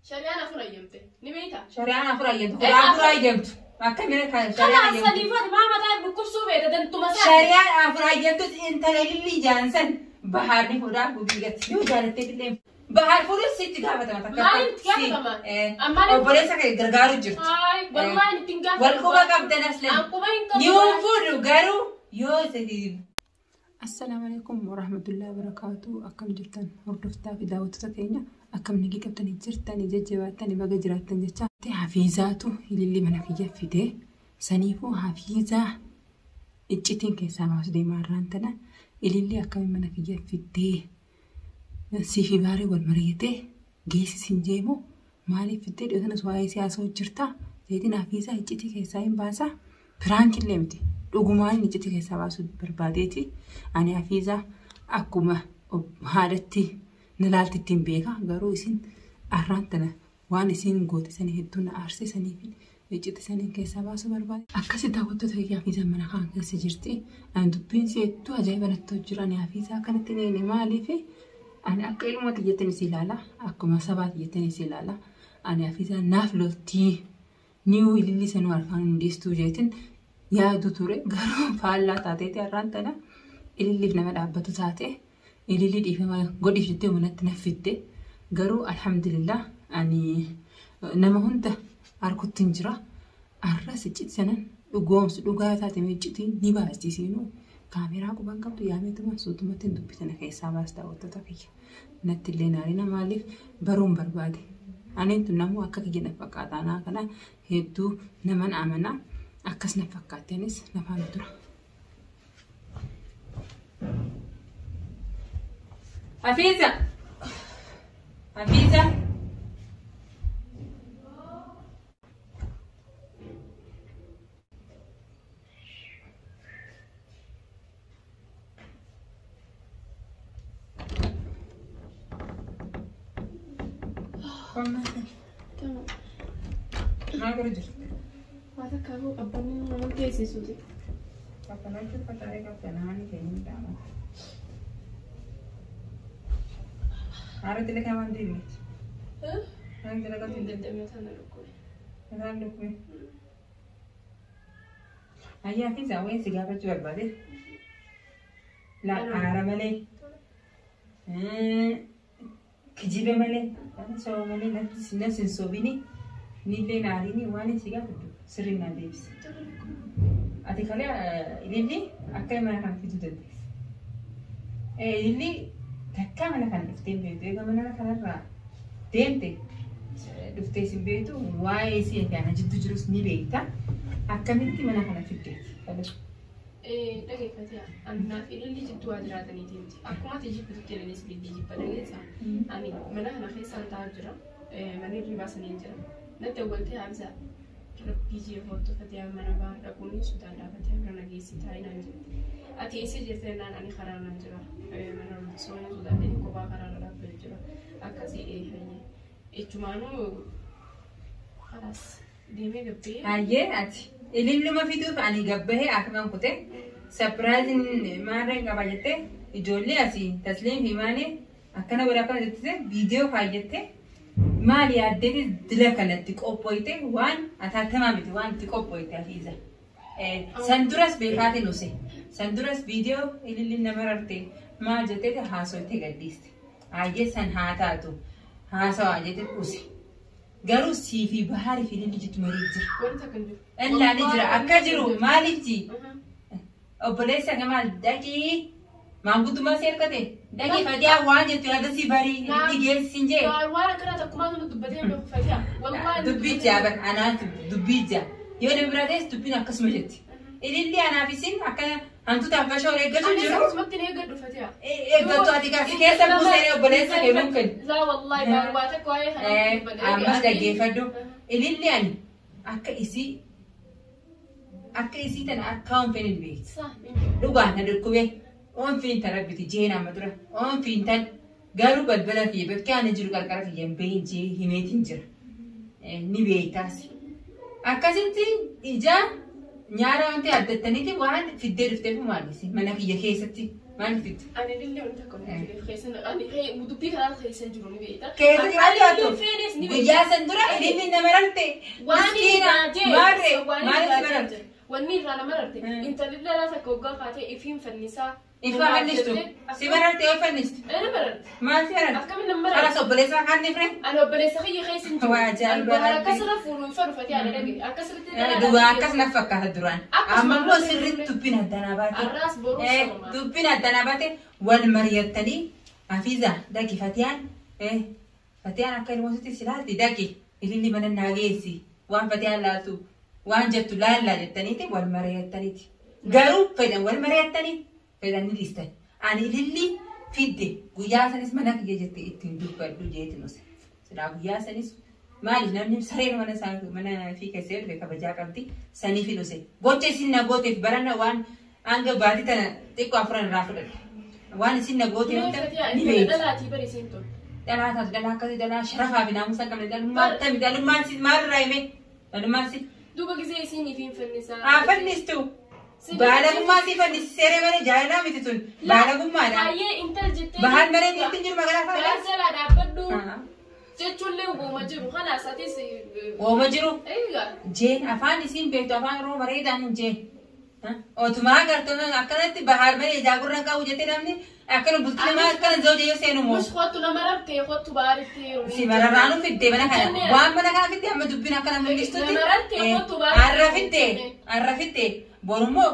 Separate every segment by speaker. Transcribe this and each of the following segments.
Speaker 1: Shari'aan afur hayyamte. Ni beektaa?
Speaker 2: Shari'aan afur hayyamtu. Kudha afur hayyamtu. Akkamii kan shari'aan
Speaker 1: Kanaaf
Speaker 2: hayyamtu?
Speaker 1: sadiifati maa mataa dhukkubsuu beekta dantuma isaa.
Speaker 2: Shari'aan afur hayyamtu intala ilillii jaansan bahaarni fuudhaa gubii gatti. Yoo jaalattee illee bahaar fuudhuun sitti gaafatama takka.
Speaker 1: Maaliif itti gaafatama? Ammaaliif-
Speaker 2: Obboleessa kee gargaaru jirtu.
Speaker 1: Haay wallaahi ittiin gaafatama.
Speaker 2: Wal quba qabdan aslan.
Speaker 1: An quba hin qabu.
Speaker 2: Ni fuudhu garuu yoo isin
Speaker 3: Assalaamu alaikum warahmatullahi wabarakatuh. Akkam jirtan hordoftaa fi daawwattoota keenya akkam nagii qabtanii jirtanii jajjabaattanii baga jiraattan jecha. Hafiizaatu ililli mana kiyya fide saniifuu hafiizaa iccitiin keessaa baasu deemaa irraan tana ililli akkamiin mana kiyya fiddee siifi baaree wal mari'atee geessisin jeemu maaliif fiddee dhiyoo sanas waa'ee siyaasaa hojjirtaa zeetiin hafiizaa iccitii keessaa hin baasaa piraankillee miti dhugumaan iccitii keessaa baasuu barbaadeeti ani hafiizaa akkuma haadhatti na laalti ittiin beeka garuu isin arraan tana waan isin goote sanii hedduu na aarsee saniif iccitii saniin keessaa baasuu barbaade. Akkasi daawwattoota kiyya hafiizaan mana kana keessa jirti. Ani dubbiin si hedduu ajaa'iba natti jira. Ani hafiizaa akkanatti hin eegne maaliif ani akka ilmoo xiyyeettan si ilaala akkuma sabaa xiyyeettan si ilaala. Ani hafiizaa naaf loltii ni'uu ililli sanuu harkaan hin dhiistuu jeetin yaadu ture garuu faallaa taateeti har'aan tana ililliif nama dhaabbatu taate ililli dhiifama godhiif jettee manatti naffitte garuu alhamdulillah ani nama hunda harkutti hin jira. Arras iccitii sanan dhugoomsu dhugaa taate iccitii ni baasisiinuu kaameraa quban qabdu yaameetuma suutumatti hin dubbisana keessaa baas daawwattoota kiyya. Natti illee naarina maaliif baruun barbaade. Ani tun namuu akka kiyya na fakkaata. Anaa kana hedduu naman amana akkas na fakkaatti anis nafaan tura.
Speaker 2: Hafiiza! Hafiiza!
Speaker 1: Tamam.
Speaker 2: Maal godhu jirtu?
Speaker 1: Waa takka hoo qabbanni nama geessisuuti.
Speaker 2: Qabbanaa facaa'ee qabbanaa ni keenya dhaama. Haara dalagaa waan deemneeti. Haara dalagaa
Speaker 1: Hin
Speaker 2: deemneeti.
Speaker 1: dandamne sana dhukkube.
Speaker 2: Mataan dhukkube. Ayyaa fi saawwan si gaafachuu barbaade. La aara malee. Kijiba malee. Soba malee nas hin sobini. Nillee naariini waan si gaafadhu sirrii naan deebise. Ati kalee ililli akka mana kana fiduu dandeessa. Ililli takkaa mana kana dhuftee hin beektu. Egaa mana kanarraa deemte dhuftee sin beektu waa'ee si eegaana jidduu jirus ni beekta. Akkamitti mana kana fiddeeti?
Speaker 1: Dhageeffatee annaaf ililli jidduu waa jiraataniiti miti. Akkuma ati jibbitutti ilillis ililli jibba dhageessa. Ani mana kana keessaan taa'aa jira. Mana hirribaa saniin jira. Natti awwaltee haamsa rabbii jee hordofate mana baa dhaquun sudaan dhaabatee bira nageessi taa'ee naan jette. Ati eessa jirte naan ani karaa naan jira. Mana soona sudaan deemu kophaa karaa irra dhaabbee jira. Akkasii hayyee. Echumaanuu kalaas deemee gabbee.
Speaker 2: Hayyee ati ililluma fiduuf ani gabbahee akaman kute sapiraayiziin maarreen qaba jettee ijoollee asii tasliim fi maali akkana godha akkana jettee viidiyoo kaayyattee maali yaaddeeti dila kanatti qophooyte waan ataatamaa miti waan itti qophooyte hafiiza. San duras beekaatiin use san duras viidiyoo ililli nama rarte maal jetteeti haasoyte gadhiiste. Hayyee san haa taatu haasawaa jette use. Garuu sii fi bahaarii fi ililli jettu marii jira.
Speaker 1: Wanta kan jiru.
Speaker 2: Illaan jira akka jiru maaliif ji obboleessa gamaa dhaqii maanguddumaa si hirkate dhaqii fadiyaa waan jettu yaada si barii itti geessin jee
Speaker 1: Waan akkanaa takkumaa nu dubbatee beeku fatiha. Wallaahi
Speaker 2: dubbii jaa anaatu dubbii jaa yoo nama biraa ta'es dubbiin akkasuma jetti ililli anaaf isin akka hantuutaaf bashoo eeggatu
Speaker 1: Ani
Speaker 2: jiru
Speaker 1: akkasumatti ni eeggadhu fatiha.
Speaker 2: eeggattu ati kaasi keessa buusee obboleessa kee mumkin
Speaker 1: Laa wallaahi waa takka waa'ee kanaa dubbadhe.
Speaker 2: ammas dhaggeeffadhu ililli ani akka isii akka isii tana akka waan fedhin beekti.
Speaker 1: Saa.
Speaker 2: Dhugaan na dhukkube oonfiin tan rabbiti jeen amma dura oonfiin tan garuu balbala kiyya bakki ani jiru qarqara kiyya hin beeyin jee himeetiin jira. Ni beektaas. Akkasitti ija nyaara wanti addattaniiti waan fiddee dhufteef maalisi mana kiyya keessatti maal fidde?
Speaker 1: Ani illee wanta akka nuti keessa ani dubbii kanaa keessa jiru ni beekta.
Speaker 2: Keessa jiraatu.
Speaker 1: Feenes ni
Speaker 2: Guyyaa san dura ililli nama rarte.
Speaker 1: Waan irraa jee
Speaker 2: Maarree
Speaker 1: waan
Speaker 2: maaliif si
Speaker 1: irraa
Speaker 2: mararte?
Speaker 1: jee wanni irraa nama rarte intalli dhalaa takka waggaa kaatee ifiin fannisaa.
Speaker 2: Ifa fannistu. Si mararte yoo fannistu.
Speaker 1: Ana mararte.
Speaker 2: Maal si mararte?
Speaker 1: Akkamiin nama mararte?
Speaker 2: Karas obboleessa kan ni fire?
Speaker 1: Ani obboleessa kiyya keessa hin jiru.
Speaker 2: Waa ajaa'iba.
Speaker 1: Ani akkasirra fuudhuu ifa dhufatee ana dhage. Akkasirratti dhalaa
Speaker 2: Duwwaa akkas na fakkaata duraan.
Speaker 1: Akkasuma
Speaker 2: Amma immoo
Speaker 1: irratti
Speaker 2: sirriitti dubbiin addanaa baate.
Speaker 1: Arraas boruu sababa.
Speaker 2: Dubbiin addanaa baate wal mari'attanii Hafiiza dhaqi Fatiyaan Fatiyaan akka ilmoositti si laalti dhaqi ililli mana naa geessi waan Fatiyaan laaltu waan jettu laallaa jettaniiti wal mari'attaniiti. Garuu fedhan wal mari'attanii fedhan ni dhiistan. Ani ililli fidde guyyaa sanis mana kiyya jette ittiin dubbadhu jeetin ose. Silaa guyyaa sanis maaliif namni sareen mana isaa mana fi keessee dhufe kabajaa qabdi saniif hin ose. Gocha isin na gooteef barana waan hanga baatii tana xiqqoo afuran irraa fudhadhe. Waan isin na goote
Speaker 1: Mee
Speaker 2: yoo ta'e
Speaker 1: Fatiyaa
Speaker 2: ni
Speaker 1: intala
Speaker 2: beekti.
Speaker 1: dhalaatii bari isiin tun.
Speaker 2: Dhalaa taatu dhalaa akkasii dhalaa sharafaa fi naamusa hin qabne dhalummaa tami dhalummaan si maalirraa hime dhalummaan si
Speaker 1: Duuba gisee isiin ifiin fannisaa.
Speaker 2: haa fannistu. Baalagummaa si fannisiseeree malee jaalalaa miti tun baalagummaadha.
Speaker 1: Baay'ee intal jettee.
Speaker 2: Bahaan malee ittiin jiru magaalaa
Speaker 1: Bahaan
Speaker 2: faayidaa.
Speaker 1: jalaa dhaabbadhu jechuullee wooma jiru. Kanaas atis.
Speaker 2: Wooma jiru.
Speaker 1: Egaa.
Speaker 2: Jeen afaan isiin beektu afaan Oromoo bareedaan hin jeen. Otumaa agartuu akkanatti bahaar malee ijaa gurra qabu jettee namni akkana bultii namaa akkana zawja yoo seenu moo.
Speaker 1: Mus kottu nama rartee kottu baaritti heerumii.
Speaker 2: Si mararraanuu fiddee mana kana waan mana kana fiddee amma dubbiin akkana mul'istutti.
Speaker 1: Nama rartee kottu baaritti.
Speaker 2: Har'a fiddee har'a fiddee borummoo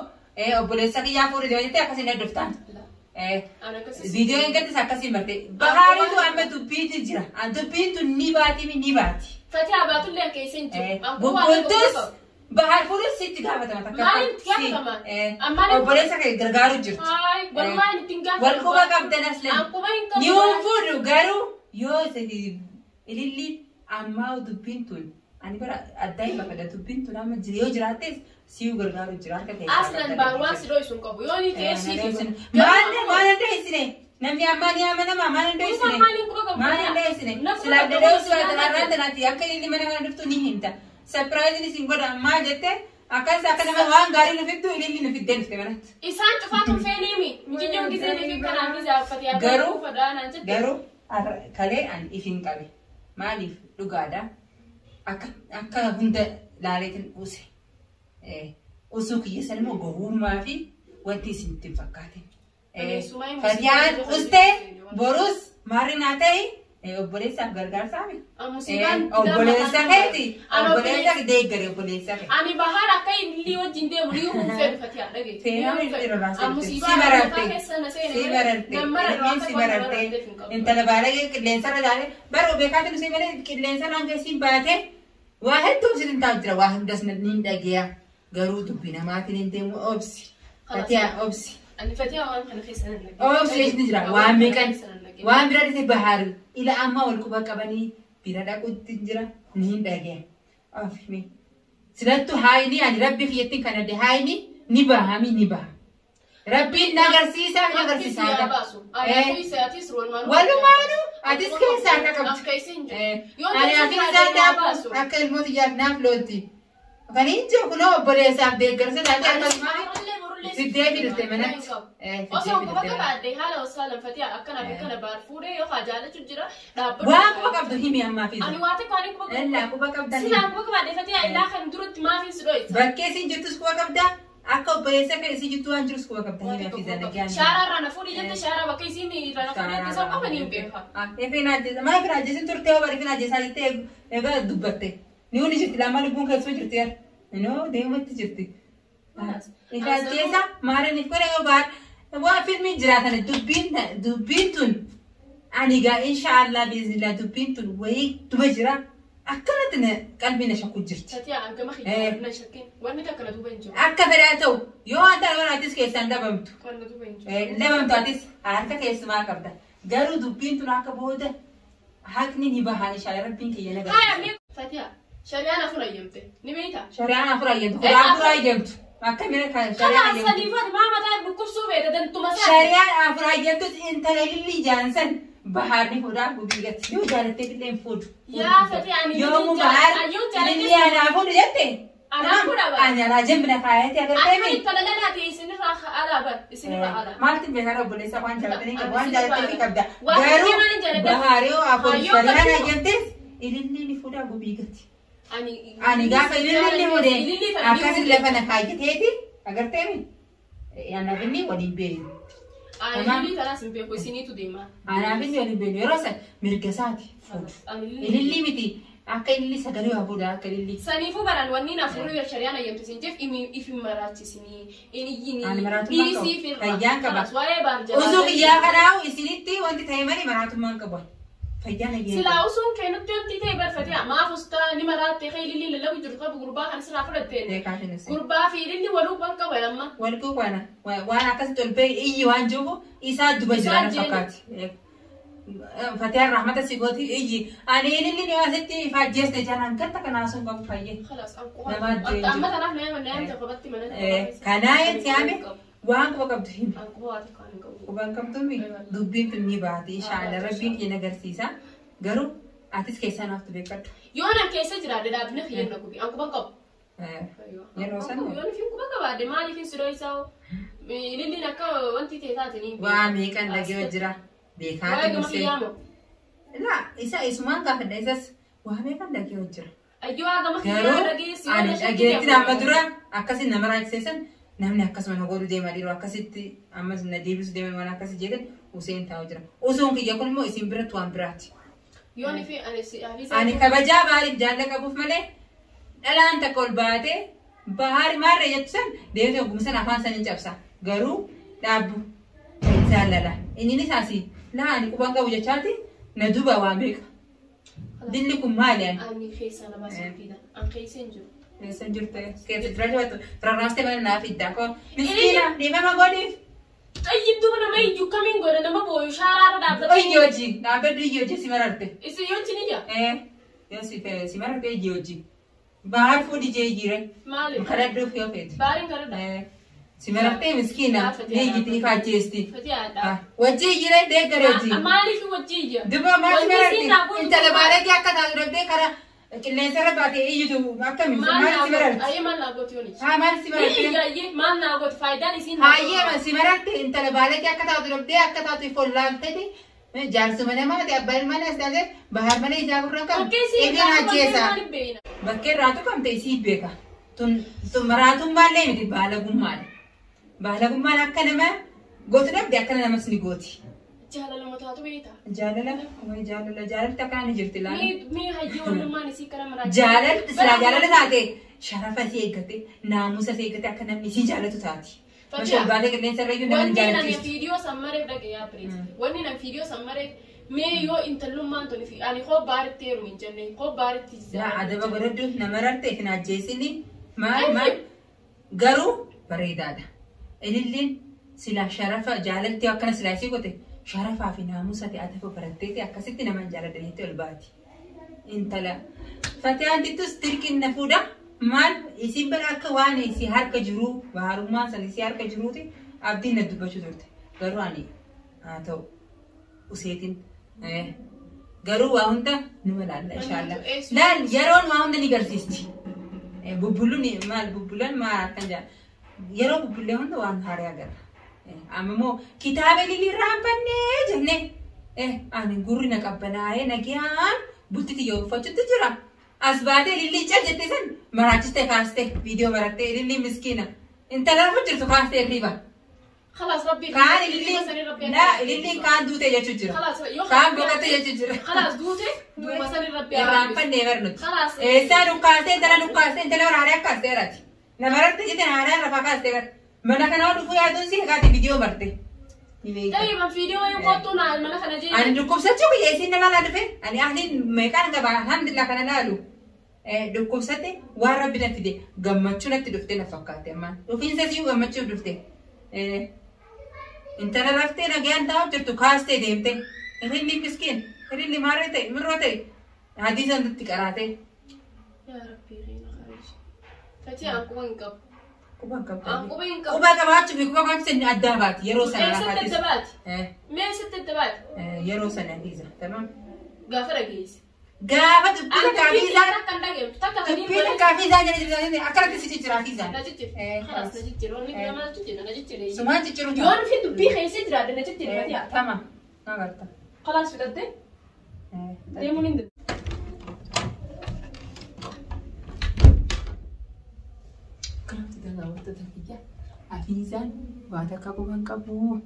Speaker 2: obboleessa kiyyaa fuudhee jettee akkasiin dhuftaan.
Speaker 1: Ana akkasii.
Speaker 2: Viidiyoo hin gaddisu akkasiin marte. Bahaaritu amma dubbiitu jira. Dubbiin tun ni baati ni baati.
Speaker 1: Fatiyaa baatullee akka isiin jiru.
Speaker 2: Bubbultus Bahar fuudhus sitti gaafatama takka.
Speaker 1: Maaliin itti gaafatama? Ammaan-
Speaker 2: Obboleessa kee gargaaru jirti.
Speaker 1: Haay, walumaan ittiin gaafatama.
Speaker 2: Wal quba qabdan aslan.
Speaker 1: An quba hin qabu.
Speaker 2: Ni waan fuudhu garuu yoo ililli ammaa dubbiin tun ani bara addaa hin baafadha dubbiin tun amma yoo jiraattes si'u gargaaru jira harka keessa.
Speaker 1: Aslan baan waan si dho'isu hin qabu. Yoo ni ta'e siif hima.
Speaker 2: Maal maal hin dho'isine? Namni ammaa ni amanama maal hin dho'isine?
Speaker 1: Kuusaa maaliin quba qabu?
Speaker 2: Maal hin dho'isine?
Speaker 1: Nama
Speaker 2: Silaa
Speaker 1: quba qabu,
Speaker 2: dadhabuu
Speaker 1: silaa
Speaker 2: silaa tanarraa tanaati akka inni mana kana dhuftu ni himta. Sapiraayiziin isin godha maal jette akkas akka nama waan gaarii nu fiddu ililli nu fiddee dhufte manatti.
Speaker 1: Isaan cufaatu feeneemi. Mijinyoon gisee fi kanaaf isa Fatiyaa
Speaker 2: Garuu-
Speaker 1: fadhaa jette.
Speaker 2: Garuu kalee ani ifin qabe. Maaliif dhugaadha? Akka akka hunda laaleetiin use. Usuu kiyya san immoo gowwummaa fi wanti isin itti hin fakkaatin.
Speaker 1: Sumaa hin
Speaker 2: Fatiyaan
Speaker 1: musiibaa
Speaker 2: ustee borus maarri naa ta'e obboleessaaf gargaarsaa mi?
Speaker 1: Musiibaan
Speaker 2: Obboleessa keeti.
Speaker 1: Ani
Speaker 2: Obboleessa deeggare obboleessa kee.
Speaker 1: Ani bahar akka inni wajjin deemu ni huufee Fatiyaa dhageetti.
Speaker 2: Seenaan itti rarraasee
Speaker 1: Ani
Speaker 2: si mararte.
Speaker 1: keessa na seene.
Speaker 2: Si mararte.
Speaker 1: Nan mararra
Speaker 2: Ilmiin si mararte. Intala baalagee qilleensarra taate bara beekaati nu malee qilleensarra hanga isiin baate waa hedduu sitti taa'u jira waa hundas ni dhageeya garuu dubbi namaatiin hin deemu obsi. Fatiyaa obsi.
Speaker 1: Ani Fatiyaa waan kana keessa nan dhagee.
Speaker 2: Obsi jechuun jira waan meeqan waan bira dhufte bahaari ila ammaa wal quba qabanii bira dhaquutti jira ni hin dhageeya. Ofii silattu haayini ani rabbi kiyyattiin kan adde haayini ni bahami ni baha. Rabbiin na agarsiisa na agarsiisa. Walumaanuu atis keessaa akka qabdu. Ani afiisaa naaf akka ilmoota iyyaaf naaf loonti. Kan hin jiru kunoo obboleessaaf deeggarsa taate akkasumas fiddee fidute manatti.
Speaker 1: Osoo quba qabaadhe haala osoo Fatiyaa akkana fi kana baar fuudhee yoo jaalachuu jira dhaabbatu.
Speaker 2: Waan quba qabdu himi ammaa fi.
Speaker 1: Ani waa tokko ani quba qabu.
Speaker 2: Illaa quba qabda.
Speaker 1: Silaa quba qabaadhe Fatiyaa illaa kan duratti maaf hin si dho'isa.
Speaker 2: Bakkee isin jirtus quba qabda. Akka obboleessa kan isin jirtu waan jirus quba qabda himi afiisaa nagaan.
Speaker 1: Shaaraa irraa na fuudhii jette shaaraa bakka isiin irraa na fuudhee jette isa qofa ni hin beeka.
Speaker 2: Maal ifin ajjeesin turte hoo bari ifin ajjeesaa jettee egaa dubbatte. Ni hundi jirti lama lubbuun keessoo jirti yar. Inoo deematti jirti. Ifa ajjeesa maariin if godhe baar waa filmiin jiraatan dubbiin tun ani gaa inshaallah biiznillah dubbiin tun wayii duba jira akkanatti qalbii na shakku jirti.
Speaker 1: Fatiyaa hangama xiyyaa na shakkin wanni takka na duuba hin jiru.
Speaker 2: Akka fedhaa ta'u yoo waan ta'an waan atis keessaan dhabamtu.
Speaker 1: Kan na duuba hin jiru.
Speaker 2: Dhabamtu atis harka keessumaa qabda. Garuu dubbiin tun akka booda haqni ni baha inshallah rabbiin kiyya na
Speaker 1: Haya
Speaker 2: gargaara.
Speaker 1: mee Fatiyaa shari'aan afur ayyamte ni beektaa?
Speaker 2: Shari'aan afur ayyamtu kudhaan afur ayyamtu akka mira kan shari'aan
Speaker 1: Kanaan
Speaker 2: ayyamtu.
Speaker 1: sadii fati maa mataa dhukkubsuu beekta dantuma isaa.
Speaker 2: Shari'aan afur ayyamtus intala ililli jaansan bahaarni fuudhaa gubiigatti yoo jaalattee illee hin fuudhu.
Speaker 1: Yaa Fatiyaa ani
Speaker 2: Yoomuu bahaar
Speaker 1: ayyuun jaalatee
Speaker 2: ililli anaa fuudhu jette.
Speaker 1: Anaa fuudha bara.
Speaker 2: Ani alaa jembina kaayatee agartee
Speaker 1: Ani
Speaker 2: mi?
Speaker 1: intala lalaati isinirraa alaa bar isinirraa alaa.
Speaker 2: Maaltu beekaa obboleessa waan jaalatanii qabu waan jaalatee fi qabda.
Speaker 1: Waan
Speaker 2: Garuu
Speaker 1: maaliin jaaladha?
Speaker 2: bahaariyoo afur
Speaker 1: Hayyoo
Speaker 2: shari'aan
Speaker 1: qabdu.
Speaker 2: ayyamtes Ililli ni fuudhaa gubii gati. Ani gaafa ililli fuudhee akkasi lafa na kaayyateeti agarteemi. Anaaf inni waliin beeynu.
Speaker 1: Ani tanaas hin beeku isiniitu deema.
Speaker 2: Anaaf inni waliin beeynu yeroo san mirga isaati fuudhu. Ililli miti akka ililli sagalee waa fuudha akka ililli.
Speaker 1: Saniifuu baraan wanni naaf fuudhuu yoo shari'aan ayyamtu isin jeef if hin maraachisinii hin iyyinii
Speaker 2: Ani maraatummaa qabu.
Speaker 1: dhiisii firra.
Speaker 2: Fayyaan qaba.
Speaker 1: Kalaas waa'ee baar jalaa.
Speaker 2: Osoo kiyyaa kanaa'u isinitti wanti ta'e malee maraatummaan qabu. Fayyaan ayyee.
Speaker 1: Silaa usuun kennutti wanti ta'e barfatee maaf ustaa ni maraattee kan ililli lallabu jiru qabu gurbaa kan sirraa fudhatteen.
Speaker 2: Beekaa fi
Speaker 1: Gurbaa fi ililli waluu ban qaban amma.
Speaker 2: Walquu kana waan akkasitti ol ba'e iyyi waan jiru isaa duba jira na fakkaati. Fatiyaan rahmata si gooti iyyi ani ililli ni asitti ifaajjeeste jalaan ganta kanaa sun qabu fayyee.
Speaker 1: Kalaas
Speaker 2: Nama ajjeesu.
Speaker 1: amma tanaaf nama nama tokko mana.
Speaker 2: Kanaa itti yaame waan quba qabdu himi.
Speaker 1: Anquba waa tokko hin qabu.
Speaker 2: Quba hin qabdu dubbiin tun ni baati inshaalla rabbiin keenya agarsiisa garuu atis keessaa naaf beekadhu.
Speaker 1: Yoo nan keessa jiraadhe dhaabni kiyyeen na gubi anquba hin qabu.
Speaker 2: Yeroo san
Speaker 1: Yoo nufi quba qabaadhe maaliif hin sidoo isaa ililliin akka wanti ta'e taate ni.
Speaker 2: waa meeqan dhagee jira beekaa
Speaker 1: Waa'ee gama
Speaker 2: dursee.
Speaker 1: kiyyaamo.
Speaker 2: Laa isa isumaan gaafadha isas waa meeqan dhagee jira.
Speaker 1: Ayyoo waa gama kiyyaa
Speaker 2: Garuu
Speaker 1: dhageessi.
Speaker 2: ani dhageettiin amma dura akkasiin nama raajisiisan namni akkasuma na godhu deema dhiiroo akkasitti ammas na deebisu deema waan akkasii jedhan Useen taa'u jira. Usuun kiyya kun immoo isin biratti waan biraati.
Speaker 1: Yoo nufi ani si
Speaker 2: Ani kabajaa baariif jaalla qabuuf malee dhalaan takka ol baatee bahaari maarree jettu san deemtee ogummaa sana afaan saniin cabsa. Garuu dhaabbu isaan lala. Inni isaasi laa ani quban qabu jechaati na duuba waa meeqa. Dilli kun maali ani?
Speaker 1: Ani keessaa na baasuu fiida. An keessa hin jiru.
Speaker 2: Keessa jirtu keessa jiraachuu baattu rarraastee mana naaf iddaa koo miskiina dhiifama godhiif.
Speaker 1: Xayyib duuba nama iyyuu kamiin godha nama booyu shaaraarra dhaabbata.
Speaker 2: Iyyi hojii dhaabbadhu iyyi hojii si mararte.
Speaker 1: Isin yoo cini jaa?
Speaker 2: Yoo si mararte iyyi hojii. Bahar fuudhi jee jire.
Speaker 1: Maali?
Speaker 2: Kadhadhuuf yoo feete.
Speaker 1: Baariin kadhadha.
Speaker 2: Si marartee miskiina ni iyyiti ifaajjeesti.
Speaker 1: Fatii haadha.
Speaker 2: Wajji iyyire deeggare hojii.
Speaker 1: Maaliif wajji iyya?
Speaker 2: Duba maal si
Speaker 1: Wanti siin
Speaker 2: mararti?
Speaker 1: naa godhu
Speaker 2: Intala baadhagee akka taatu dhabdee karaa qilleensa irra baatee iyyitu akkami?
Speaker 1: Maal
Speaker 2: Maal
Speaker 1: naa
Speaker 2: si
Speaker 1: godhu?
Speaker 2: mararti?
Speaker 1: Ayyee maal naa gooti yooni?
Speaker 2: Haa maal si mararte?
Speaker 1: Iyya ayyee maal naa gooti? Faayidaan isiin naa
Speaker 2: Hayyee si mararte intala baadhagee akka taatu dhabdee akka taatu ifollaalteti jaarsuma namaati abbaan mana as taate bahar mana ijaa gurra qabu.
Speaker 1: Bakkee isiin
Speaker 2: Eegeen ajjeesa.
Speaker 1: maaliif beeyna?
Speaker 2: Bakkee irraa tuqamte isii beeka. Tun maraatummaa miti baalagummaadha. Baalagummaan akka nama gootu dhabde akka namas ni gooti.
Speaker 1: Jaalala mataatu beekta.
Speaker 2: Jaalala wayi jaalala jaalalti akkana ni jirti laala.
Speaker 1: Mii hayyee wallummaan isii kana maraa.
Speaker 2: Jaalalti silaa jaalala taate sharafa isii eeggate naamusa isii eeggate akka namni isii jaalatu taati.
Speaker 1: Fakkii-
Speaker 2: Masha baatee qilleensa irra iyyuu nama hin
Speaker 1: Wanni nan
Speaker 2: jaalachiistu.
Speaker 1: viidiyoo sammareef dhage yaa bireeti. Wanni nan viidiyoo sammareef mee yoo intallummaan tuni fi ani koo baaritti heerumu hin jenne koo baaritti
Speaker 2: Laa adaba godhadhu nama rarte hin ajjeesini maal maal garuu bareedaadha. Ililliin silaa sharafa jaalalti akkana silaa isii gote sharafaa fi naamusa ta'e adaba baratteeti akkasitti nama hin jaaladhaniitti ol baati. Intala Fatiyaan dittus dirqiin na fuudha maal isin bira akka waan isii harka jiruu baharummaan san isii harka jiruuti abdiin na dubbachuu turte garuu ani haa ta'u useetiin garuu waa hunda numa laalla inshaalla. Laal yeroon waa hunda ni garsiisti. Bubbuluun maal bubbulan maal akkan jedhan yeroo bubbullee hunda waan haaraa agarra. Amma immoo kitaaba ililii irraa hanfannee jenne ani gurri na qabbanaa'ee nagiyaan bulti xiyya uffachuutti jira. As baatee ilillii cal jettee san maraachiste kaaste viidiyoo barattee ilillii miskiina. Intala rafu jirtu kaastee hirriba.
Speaker 1: خلاص ربي
Speaker 2: Kaan ililliin laa ililliin kaan duute jechuu jira.
Speaker 1: خلاص yoo
Speaker 2: Kaan boqotte jechuu jira.
Speaker 1: خلاص duute duuba sani rabbi
Speaker 2: Irraanfannee barnuti.
Speaker 1: خلاص
Speaker 2: Eessaa dhukkaastee intala dhukkaastee intala waraanee akkaastee raati. Nama irratti jette haadhaan rafaa kaastee gara. Mana kana dhufuu yaaduun si egaati viidiyoo barte. Ni beekta.
Speaker 1: طيب viidiyoo yoo kottu naa mana kana jee
Speaker 2: Ani dhukkubsachuu kiyya isiin nama laa dhufe ani ahliin meeqaan qaba alhamdulillah kana laalu. Dhukkubsate waan rabbi na fide gammachuu natti dhufte na fakkaate ammaan. Dhufiinsa siyyuu gammachuuf dhufte. Intala raftee nagaan taa'u jirtu kaastee deemte. Hirrilli miskiin hirrilli maarree ta'e mirroo ta'e hadiisa nutti qaraate.
Speaker 1: يا ربي غير خارج فتي anquba hin qabu
Speaker 2: Quba hin qabdu.
Speaker 1: anquba hin qabu
Speaker 2: Quba qabaachuu fi quba qabaachuu addaa baati yeroo sana
Speaker 1: eessatti
Speaker 2: rafaatis.
Speaker 1: adda baati mee eessatti adda baati
Speaker 2: Yeroo sana hiisa tamam.
Speaker 1: gaafa dhageesse
Speaker 2: Gaafa dubbii
Speaker 1: Ani
Speaker 2: takkaa fi
Speaker 1: dubbii
Speaker 2: isaan
Speaker 1: takka hin dhageemtu takka kan hin
Speaker 2: dubbii takkaa fi isaan jala jirtu akkanatti si jijjiiraa fi isaan.
Speaker 1: Na jijjiir. Khalaas na jijjiir. Wanni nama na jijjiir na jijjiir.
Speaker 2: Sumaan jijjiiru ta'a.
Speaker 1: Yoon fi dubbii keessa jiraadhe na jijjiir Fatiha.
Speaker 2: Tamam. Na garta.
Speaker 1: Khalaas fudhattee deemuun hin danda'amu.
Speaker 3: Daawwattoota kiyya, Hafiizaan waa takka quban qabu.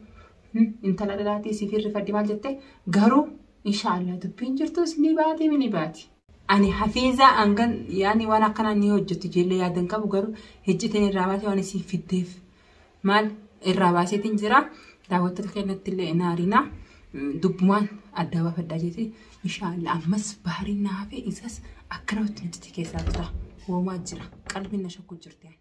Speaker 3: Intala dhalaatii siif hirrifaddi maal jette garuu inshaallah dubbiin jirtus ni baati ni baati. Ani Hafiizaa hangan yaani waan akkanaa ni hojjettu ijoollee yaadan qabu garuu hojjeteen irraa baasee waan isiin fiddeef maal irraa baaseetiin jira. Daawwattoota keenyatti illee hin aarinaa. Dubbumaan adda baafadhaa jeeti. Inshaallah ammas baariin na hafe isas akkanumatti hojjete keessaa jira. Hoomaa jira. Qalbiin na shakku jirti.